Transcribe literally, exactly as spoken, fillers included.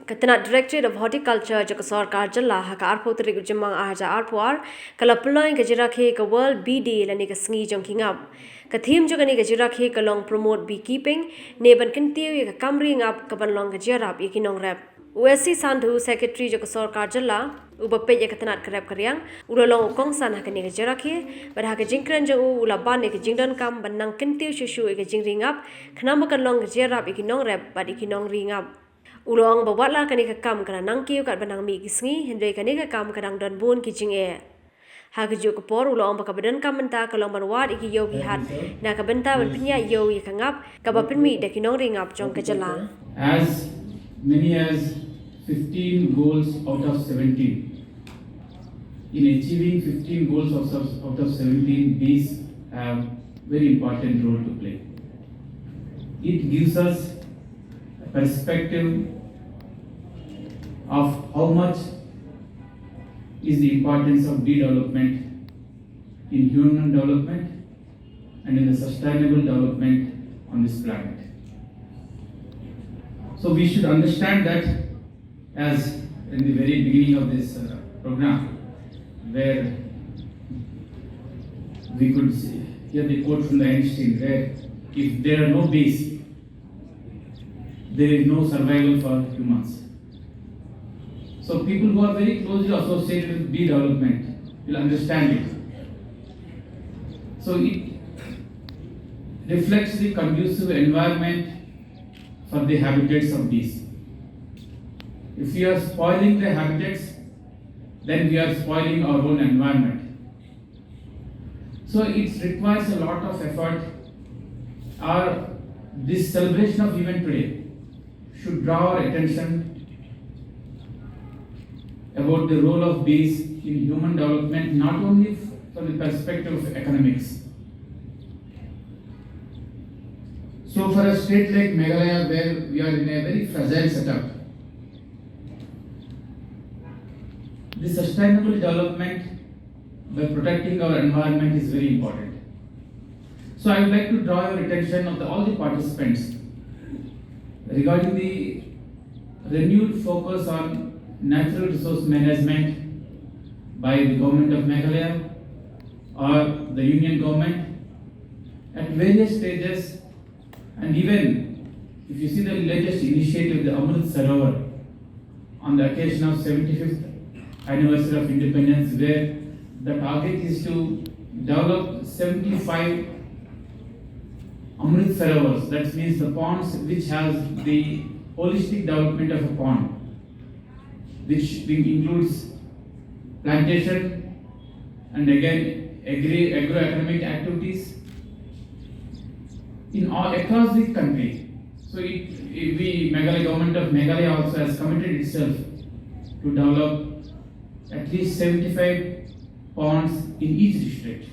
Ka tnat Directorate of Horticulture jong ka sorkar jylla ha ka arphew tarik u Jymmang ar hajar arphew ar ka la pynlong ïa ka jingrakhe ka World Bee Day lane ka sngi jong ki ngap. Ka theme jong kane ka jingrakhe ka long Promote Beekeeping, ne ban kyntiew ïa ka kam ri ngap kaban long ka jingïarap ïa ki nongrep. U S C Sandhu, Secretary jong ka sorkar jylla, uba peit ïa ka tnat ka rep ka riang, u la long u kongsan ha kane ka jingrakhe, bad ha ka jingkren jong u u la ban ïa ka jingdonkam ban nang kyntiew shuh shuh ïa ka jingri ngap, khnang ba kan long ka jingïarap ïa ki nongrep bad ïa ki nongri ngap. U la ong ba wat la kane ka kam ka la nang kiew katba nang mih ki sngi, hynrei kane ka kam ka dang don bun ki jingeh. Ha kajuh ka por u la ong ba kaba donkam mynta ka long ban wad ïa ki ïew ki hat na ka bynta ban pynïaid ïew ïa ka ngap kaba pynmih da ki nongri ngap jong ka jylla. As many as fifteen goals out of seventeen. In achieving fifteen goals out of, out of seventeen, bees have very important role to play. It gives us a perspective of how much is the importance of bee development in human development and in the sustainable development on this planet. So we should understand that, as in the very beginning of this uh, program, where we could see, hear the quote from the Einstein, where if there are no bees, there is no survival for humans. So people who are very closely associated with bee development will understand it. So it reflects the conducive environment for the habitats of bees. If we are spoiling the habitats, then we are spoiling our own environment. So it requires a lot of effort. Our this celebration of event today should draw our attention about the role of bees in human development, not only from the perspective of economics. So for a state like Meghalaya, where we are in a very fragile setup, the sustainable development by protecting our environment is very important. So I would like to draw your attention of the, all the participants regarding the renewed focus on natural resource management by the government of Meghalaya or the union government at various stages, and even if you see the latest initiative, the Amrit Sarovar, on the occasion of seventy-fifth anniversary of independence, where the target is to develop seventy-five Amrit Sarovars, that means the ponds which has the holistic development of a pond, which includes plantation and again agri agroeconomic activities in all across the country. So it, it, we Meghalaya, government of Meghalaya also has committed itself to develop at least seventy-five ponds in each district.